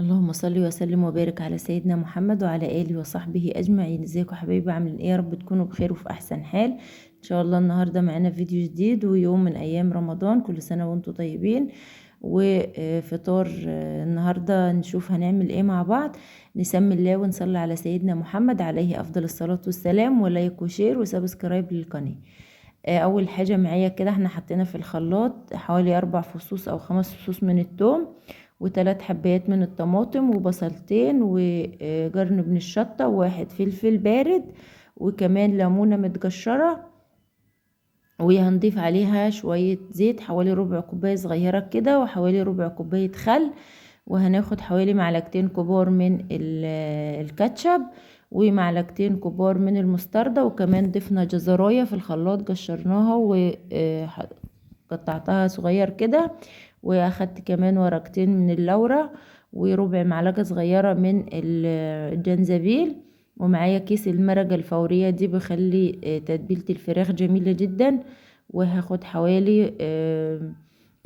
اللهم صل وسلم وبارك على سيدنا محمد وعلى آله وصحبه أجمعين. ازيكم حبايبي؟ عاملين ايه؟ يا رب تكونوا بخير وفي أحسن حال إن شاء الله. النهاردة معانا فيديو جديد ويوم من أيام رمضان، كل سنة وانتم طيبين. وفطار النهاردة نشوف هنعمل ايه مع بعض. نسمي الله ونصلي على سيدنا محمد عليه أفضل الصلاة والسلام، و like و share و subscribe للقناة. اول حاجة معايا كده احنا حطينا في الخلاط حوالي 4 فصوص او 5 فصوص من الثوم، و3 حبايات من الطماطم، وبصلتين، وجرن من الشطة، و1 فلفل بارد، وكمان ليمونة متقشرة، وهنضيف عليها شوية زيت حوالي ربع كوباية صغيرة كده، وحوالي ربع كوباية خل، وهناخد حوالي معلقتين كبار من الكاتشب، ومعلقتين كبار من المستردة، وكمان ضفنا جزراية في الخلاط قشرناها وقطعتها صغير كده، واخدت كمان ورقتين من اللورة، وربع معلقة صغيرة من الجنزبيل، ومعايا كيس المرقة الفورية دي بخلي تتبيلة الفراخ جميلة جدا. وهاخد حوالي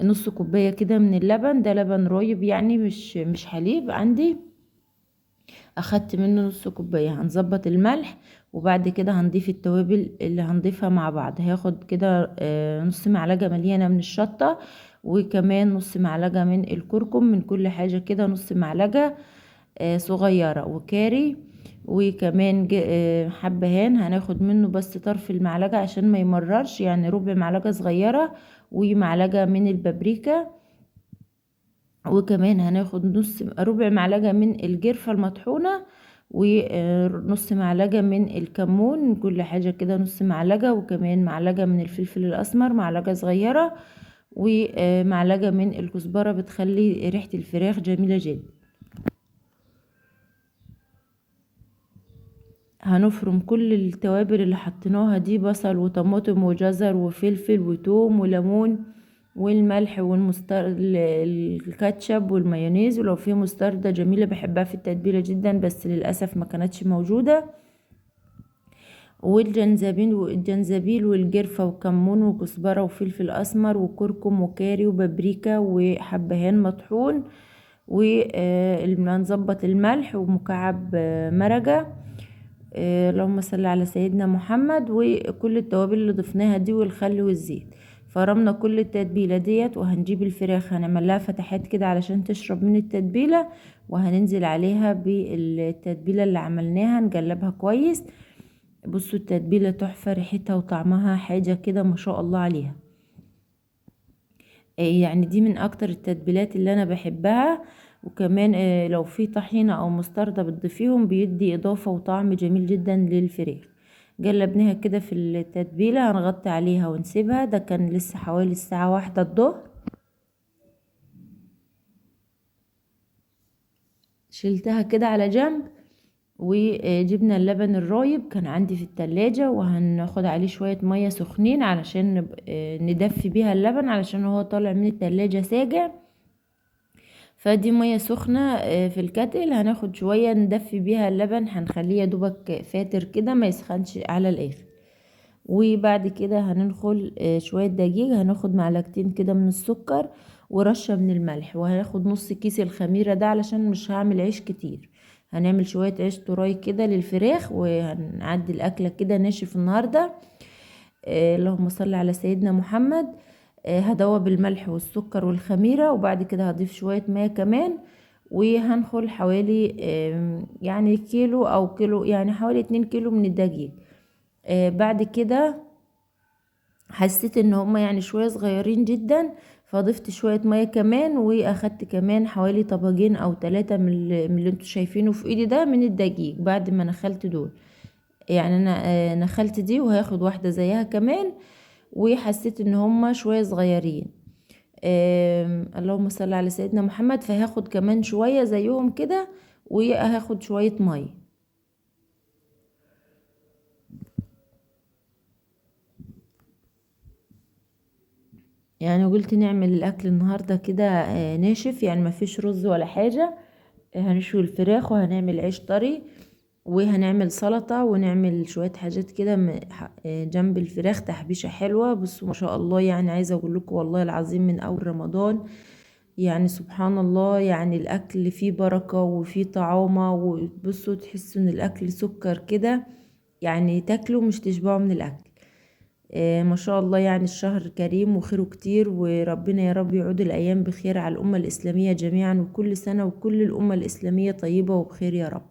نص كوباية كده من اللبن، ده لبن رايب يعني مش حليب عندي، اخدت منه نص كوباية. هنظبط الملح، وبعد كده هنضيف التوابل اللي هنضيفها مع بعض. هاخد كده نص معلقة مليانة من الشطة، وكمان نص معلقة من الكركم، من كل حاجة كده نص معلقة صغيرة، وكاري، وكمان حبهان هناخد منه بس طرف المعلقة عشان ما يمررش، يعني ربع معلقة صغيرة، ومعلقة من البابريكا، وكمان هناخد نص ربع معلقة من الجرفة المطحونة، ونص معلقة من الكمون، كل حاجة كده نص معلقة، وكمان معلقة من الفلفل الأسمر معلقة صغيرة، ومعلقة من الكزبرة بتخلي ريحة الفراخ جميلة جدا. هنفرم كل التوابل اللي حطيناها دي، بصل وطماطم وجزر وفلفل وتوم وليمون والملح الكاتشب والمايونيز، ولو في مستردة جميلة بحبها في التتبيلة جدا بس للأسف ما كانتش موجودة، والجنزبيل والجرفة وكمون وكزبرة وفلفل أسمر وكركم وكاري وبابريكا وحبهان مطحون، ونظبط الملح ومكعب مرقة. اللهم صل على سيدنا محمد. وكل التوابل اللي ضفناها دي والخل والزيت. فرمنا كل التتبيلة ديت، وهنجيب الفراخ هنعمل لها فتحات كده علشان تشرب من التتبيلة، وهننزل عليها بالتتبيلة اللي عملناها، نقلبها كويس. بصوا التتبيلة تحفة، ريحتها وطعمها حاجة كده ما شاء الله عليها. يعني دي من اكتر التتبيلات اللي انا بحبها. وكمان لو في طحينة او مستردة بتضيفيهم بيدي اضافة وطعم جميل جدا للفراخ. قلبناها كده في التتبيلة، هنغطي عليها ونسيبها. ده كان لسه حوالي الساعة 1 الظهر. شلتها كده على جنب، وجبنا اللبن الرايب كان عندي في التلاجة، وهناخد عليه شوية مية سخنين علشان ندفي بيها اللبن، علشان هو طالع من التلاجة ساجع. فدي مية سخنة في الكتل، هناخد شوية ندفي بيها اللبن، هنخليه يا دوبك فاتر كده ما يسخنش على الاخر. وبعد كده هننخل شوية دقيق، هناخد معلقتين كده من السكر ورشة من الملح، وهناخد نص كيس الخميرة ده علشان مش هعمل عيش كتير، هنعمل شوية عيش طراي كده للفراخ، وهنعدي الأكلة كده ناشف النهاردة. اللهم صل على سيدنا محمد. هدوب الملح والسكر والخميرة، وبعد كده هضيف شوية مية كمان، وهنخل حوالي يعني كيلو أو كيلو، يعني حوالي 2 كيلو من الدقيق. بعد كده حسيت ان هما يعني شوية صغيرين جدا، فضفت شوية مية كمان، واخدت كمان حوالي طبقين او 3 من اللي انتوا شايفينه في ايدي ده من الدقيق. بعد ما نخلت دول، يعني انا نخلت دي وهاخد واحدة زيها كمان، وحسيت ان هما شوية صغيرين. اللهم صل على سيدنا محمد. فهاخد كمان شوية زيهم كده، وهاخد شوية مية. يعني قلت نعمل الاكل النهارده كده ناشف، يعني ما فيش رز ولا حاجه. هنشوي الفراخ، وهنعمل عيش طري، وهنعمل سلطه، ونعمل شويه حاجات كده جنب الفراخ، تحبيشه حلوه. بصوا ما شاء الله، يعني عايزه اقول لكم والله العظيم من اول رمضان يعني سبحان الله، يعني الاكل فيه بركة وفيه طعامة، وبصوا تحسوا ان الاكل سكر كده، يعني تاكلوا مش تشبعوا من الاكل. ما شاء الله، يعني الشهر كريم وخيره كتير، وربنا يا رب يعود الايام بخير على الامة الاسلامية جميعا، وكل سنة وكل الامة الاسلامية طيبة وبخير يا رب.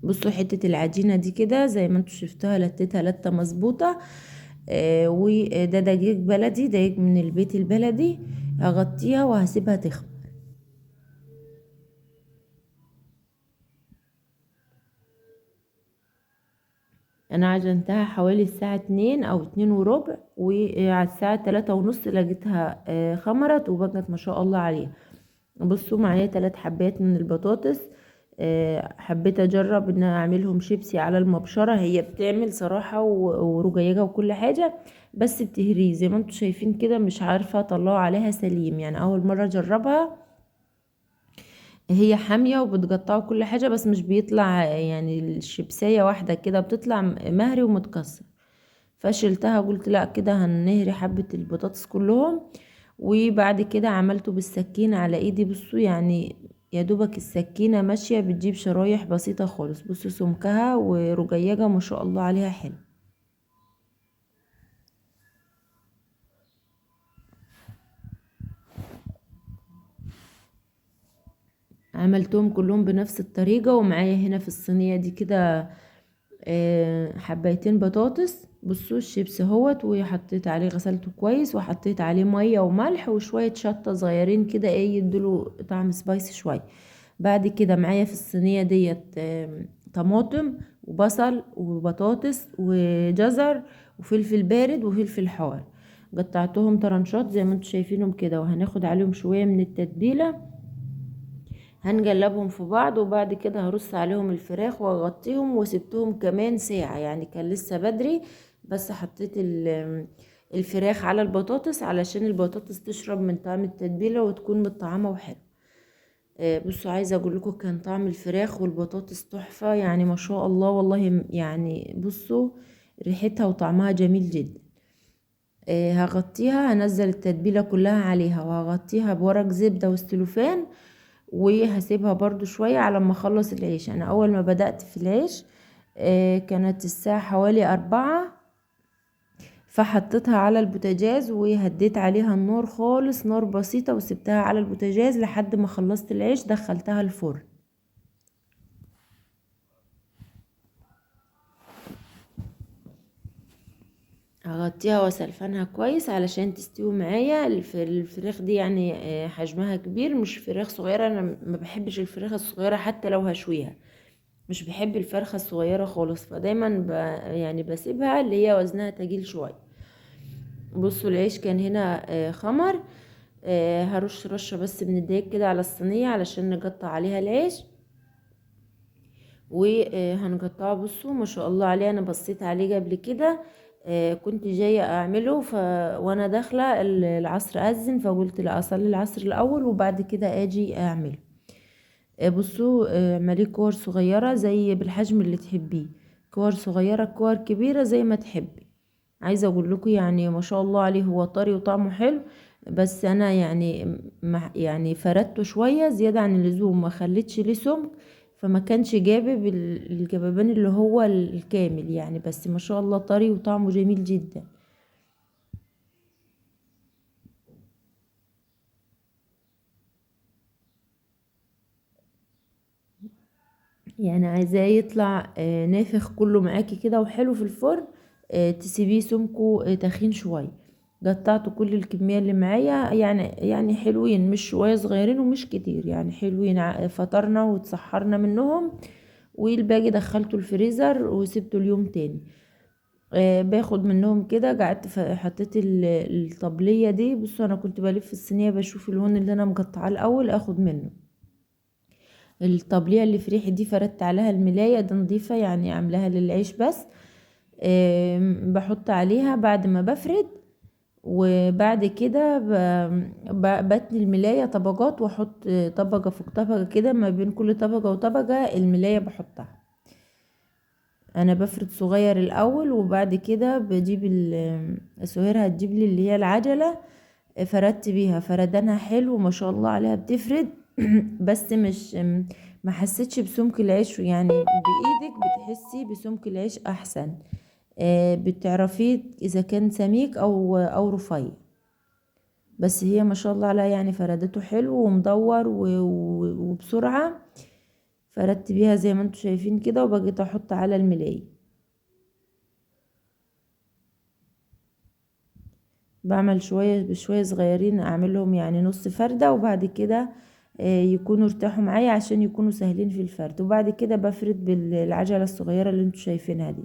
بصوا حتة العجينة دي كده زي ما انتوا شفتوها لتتها لتة مظبوطة. وده دقيق بلدي، دقيق من البيت البلدي. هغطيها وهسيبها تخمر. انا عجنتها حوالي الساعة 2 او 2:15، وعلى الساعة 3:30 لقيتها خمرت وبقت ما شاء الله عليها. بصوا معايا 3 حبات من البطاطس، حبيت اجرب ان اعملهم شيبسي على المبشرة. هي بتعمل صراحة ورجيجة وكل حاجة، بس بتهري زي ما انتم شايفين كده، مش عارفة اطلعه عليها سليم، يعني اول مرة اجربها. هي حامية وبتقطعه كل حاجة، بس مش بيطلع يعني الشيبسية واحدة كده، بتطلع مهري ومتكسر. فشلتها قلت لا كده هنهري حبة البطاطس كلهم. وبعد كده عملته بالسكينة على ايدي. بصوا يعني يا دوبك السكينة ماشية بتجيب شرايح بسيطة خالص. بصوا سمكها ورجيجة ما شاء الله عليها حلو. عملتهم كلهم بنفس الطريقة. ومعايا هنا في الصينية دي كده حبايتين بطاطس. بصوا الشيبس اهوت، وحطيت عليه، غسلته كويس وحطيت عليه مية وملح وشوية شطة صغيرين كده، يدوله طعم سبايسي شوية. بعد كده معايا في الصينية ديت طماطم وبصل وبطاطس وجزر وفلفل بارد وفلفل حار، قطعتهم طرنشات زي ما انتم شايفينهم كده. وهناخد عليهم شوية من التتبيلة، هنقلبهم في بعض، وبعد كده هرص عليهم الفراخ واغطيهم. وسبتهم كمان ساعة، يعني كان لسه بدري، بس حطيت الفراخ على البطاطس علشان البطاطس تشرب من طعم التتبيلة وتكون متطعمة وحلو. بصوا عايزة اقول لكم كان طعم الفراخ والبطاطس تحفة، يعني ما شاء الله والله، يعني بصوا ريحتها وطعمها جميل جدا. هغطيها، هنزل التتبيلة كلها عليها، وهغطيها بورق زبدة والسلوفان، وهسيبها برضو شوية على ما اخلص العيش. انا اول ما بدأت في العيش كانت الساعة حوالي 4، فحطيتها على البوتاجاز وهديت عليها النار خالص، نار بسيطة، وسبتها على البوتاجاز لحد ما خلصت العيش. دخلتها الفرن. هغطيها واسلفنها كويس علشان تستوي معايا. الفراخ دي حجمها كبير، مش فراخ صغيرة. انا ما بحبش الفراخ الصغيرة حتى لو هشويها، مش بحب الفرخة الصغيرة خالص، فدايما بسيبها اللي هي وزنها تقيل شوية. بصوا العيش كان هنا خمر. هرش رشة بس من الدقيق كده على الصينية علشان نقطع عليها العيش، وهنقطعه. بصوا ما شاء الله عليه، انا بصيت عليه قبل كده، كنت جاية اعمله وانا داخلة العصر اذن، فقلت لا اصلي العصر الاول وبعد كده اجي اعمله. بصوا، اعمليه كور صغيرة زي بالحجم اللي تحبيه، كور صغيرة كور كبيرة زي ما تحبي. عايزة اقول لكم ما شاء الله عليه، هو طري وطعمه حلو، بس انا فردته شوية زيادة عن اللزوم، ما خليتش ليه سمك، فما كانش جابب الجبابان اللي هو الكامل بس ما شاء الله طري وطعمه جميل جدا. عايزاه يطلع نافخ كله معاكي كده وحلو في الفرن، تسيبيه سمكه، تخين شويه. قطعت كل الكميه اللي معايا، يعني حلوين، مش شويه صغيرين ومش كتير، حلوين. فطرنا وتسحرنا منهم، والباقي دخلته الفريزر وسبته اليوم تاني. باخد منهم كده. قعدت حطيت الطبليه دي. بصوا انا كنت بلف الصينيه بشوف اللون اللي انا مقطعاه الاول اخد منه. الطبليه اللي في ريحي دي فردت عليها الملايه دي نظيفه، عاملاها للعيش بس. بحط عليها بعد ما بفرد، وبعد كده بتني الملايه طبقات، واحط طبقه فوق طبقه كده، ما بين كل طبقه وطبقه الملايه بحطها. انا بفرد صغير الاول، وبعد كده بجيب سهير هتجيب لي اللي هي العجله، فردت بيها، فردانها حلو ما شاء الله عليها، بتفرد بس مش ما حسيتش بسمك العيش، يعني بايدك بتحسي بسمك العيش احسن، بتعرفيه اذا كان سميك او رفيع. بس هي ما شاء الله عليها يعني فردته حلو ومدور وبسرعة. فردت بيها زي ما انتم شايفين كده، وبقيت احط على الملاية. بعمل شوية بشوية صغيرين، اعملهم يعني نص فردة، وبعد كده يكونوا ارتاحوا معايا عشان يكونوا سهلين في الفرد. وبعد كده بفرد بالعجلة الصغيرة اللي انتم شايفينها دي.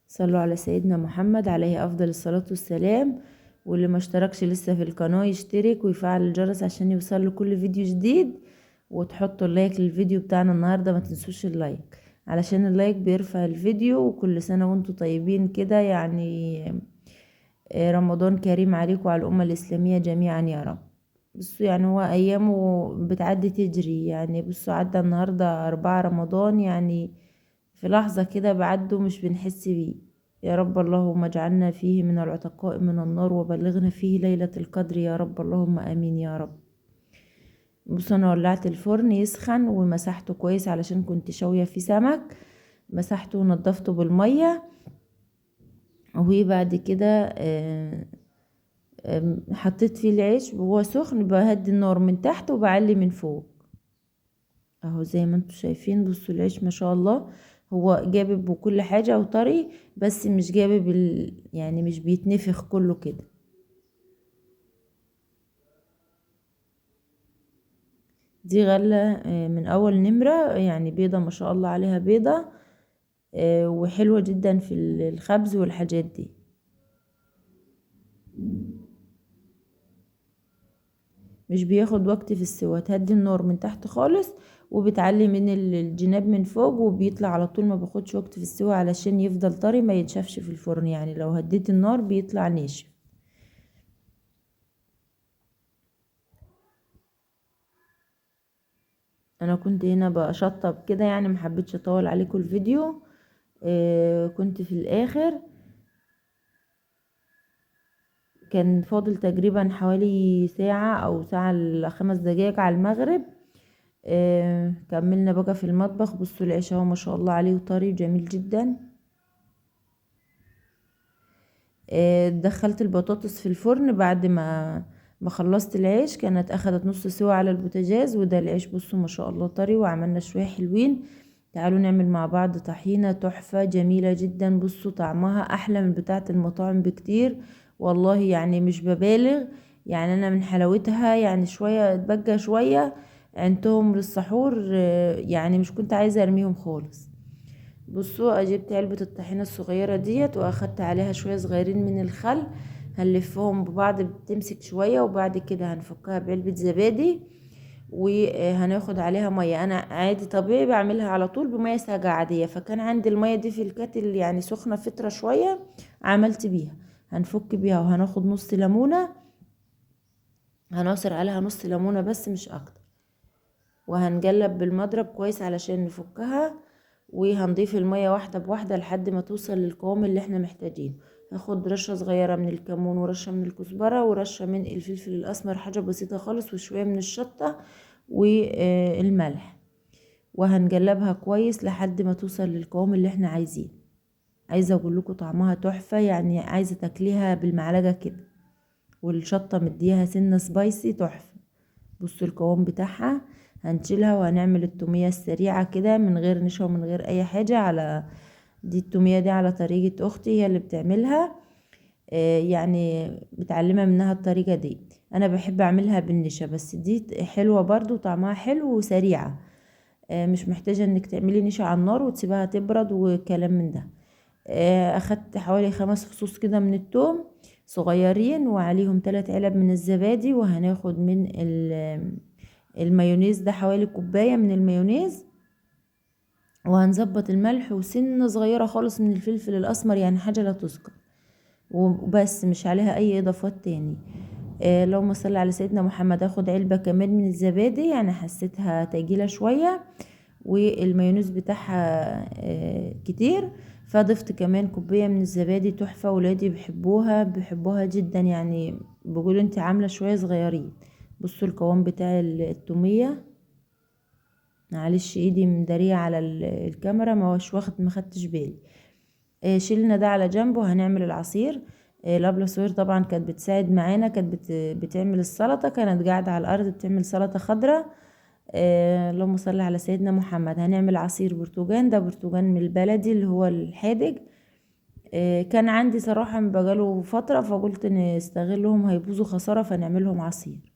صلوا على سيدنا محمد عليه افضل الصلاة والسلام. واللي ما اشتركش لسه في القناة يشترك ويفعل الجرس عشان يوصل له كل فيديو جديد، وتحطوا ال like للفيديو بتاعنا النهاردة، ما تنسوش ال like علشان ال like بيرفع الفيديو. وكل سنة وانتم طيبين كده، يعني رمضان كريم عليكم وعلى الأمة الإسلامية جميعا يا رب. بصوا يعني هو أيامه بتعدي تجري، يعني بصوا عدى النهاردة 4 رمضان، يعني في لحظة كده بعده مش بنحس بيه. يا رب اللهم اجعلنا فيه من العتقاء من النار، وبلغنا فيه ليلة القدر يا رب، اللهم امين يا رب. بصوا انا ولعت الفرن يسخن ومسحته كويس علشان كنت شاوية فيه سمك، مسحته ونضفته بالمية. وبعد كده حطيت فيه العيش وهو سخن، بهدي النار من تحت وبعلي من فوق اهو زي ما انتم شايفين. بصوا العيش ما شاء الله هو جابب وكل حاجة وطري، بس مش جابب يعني مش بيتنفخ كله كده. دي غلة من اول نمرة، يعني بيضة ما شاء الله عليها، بيضة وحلوة جدا في الخبز والحاجات دي. مش بياخد وقت في السوا، تهدي النار من تحت خالص وبتعلي من الجناب من فوق وبيطلع على طول، ما بياخدش وقت في السوا علشان يفضل طري ما ينشفش في الفرن، يعني لو هديت النار بيطلع ناشف. انا كنت هنا بشطب كده، يعني ما حبيتش اطول عليكم الفيديو، كنت في الاخر كان فاضل تقريبا حوالي ساعة او ساعة الا 5 دقايق على المغرب. كملنا بقى في المطبخ. بصوا العيش اهو ما شاء الله عليه وطري وجميل جدا. دخلت البطاطس في الفرن بعد ما خلصت العيش، كانت اخدت نص سوا على البوتاجاز. وده العيش بصوا ما شاء الله طري، وعملنا شوية حلوين. تعالوا نعمل مع بعض طحينة تحفة جميلة جدا. بصوا طعمها احلى من بتاعة المطاعم بكتير والله، يعني مش ببالغ، يعني انا من حلاوتها يعني شوية اتبقى شوية عندهم للسحور، يعني مش كنت عايزة ارميهم خالص. بصوا جبت علبة الطحينة الصغيرة ديت واخدت عليها شوية صغيرين من الخل، هنلفهم ببعض بتمسك شوية، وبعد كده هنفكها بعلبة زبادي وهناخد عليها مية. انا عادي طبيعي بعملها على طول بمية ساقعة عادية، فكان عندي المية دي في الكاتل يعني سخنة فترة شوية عملت بيها. هنفك بيها وهناخد نص ليمونة، هنعصر عليها نص ليمونة بس مش اكتر، وهنقلب بالمضرب كويس علشان نفكها، وهنضيف المية واحدة بواحدة لحد ما توصل للقوام اللي احنا محتاجينه. هاخد رشة صغيرة من الكمون ورشة من الكزبرة ورشة من الفلفل الاسمر، حاجة بسيطة خالص، وشوية من الشطة والملح، وهنقلبها كويس لحد ما توصل للقوام اللي احنا عايزينه. عايزة اقول لكم طعمها تحفة، يعني عايزة تاكليها بالمعلقة كده، والشطة مديها سنة سبايسي تحفة. بصوا القوام بتاعها. هنشيلها وهنعمل التومية السريعة كده من غير نشا ومن غير اي حاجة. على دي التومية دي على طريقة اختي، هي اللي بتعملها، يعني متعلمة منها الطريقة دي. انا بحب اعملها بالنشا، بس دي حلوة برضو طعمها حلو وسريعة، مش محتاجة انك تعملي نشا على النار وتسيبها تبرد وكلام من ده. اخدت حوالي 5 فصوص كده من التوم صغيرين، وعليهم 3 علب من الزبادي، وهناخد من المايونيز ده حوالي كوباية من المايونيز، وهنظبط الملح وسنة صغيرة خالص من الفلفل الاسمر، يعني حاجة لا تذكر وبس، مش عليها اي اضافات تاني. اللهم صل على سيدنا محمد. اخد علبة كمان من الزبادي، يعني حسيتها تقيلة شوية والمايونيز بتاعها كتير، فضفت كمان كوباية من الزبادي، تحفة، ولادي بيحبوها بيحبوها جدا، يعني بيقولوا انت عاملة شوية صغيرين. بصوا القوام بتاع التومية، معلش ايدي مدارية على الكاميرا، ما هوش واخد، ما خدتش بالي. شيلنا ده على جنب وهنعمل العصير. الابله سوير طبعا كانت بتساعد معانا، كانت بتعمل السلطة، كانت قاعدة على الارض بتعمل سلطة خضراء. اللهم صل على سيدنا محمد. هنعمل عصير برتقان، ده برتقان من البلدي اللي هو الحادق. كان عندي صراحة من بقاله فترة، فقلت نستغلهم هيبوظوا خسارة فنعملهم عصير.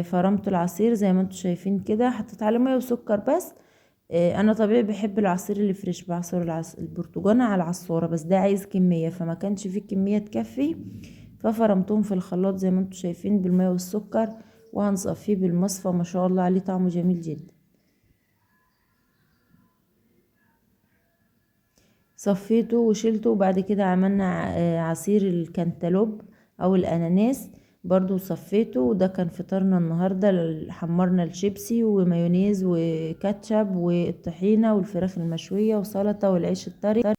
فرمت العصير زي ما انتم شايفين كده، حطيت عليه مية وسكر بس. انا طبيعي بحب العصير اللي fresh، بعصر البرتقانه على العصاره، بس ده عايز كمية فما كانش فيه كمية تكفي، ففرمتهم في الخلاط زي ما انتم شايفين بالمية والسكر، وهنصفيه بالمصفى. ما شاء الله عليه طعمه جميل جدا. صفيته وشيلته، وبعد كده عملنا عصير الكنتالوب او الاناناس برضو صفيته. وده كان فطارنا النهارده، حمرنا الشيبسي ومايونيز وكاتشب والطحينه والفراخ المشويه وسلطة والعيش الطري.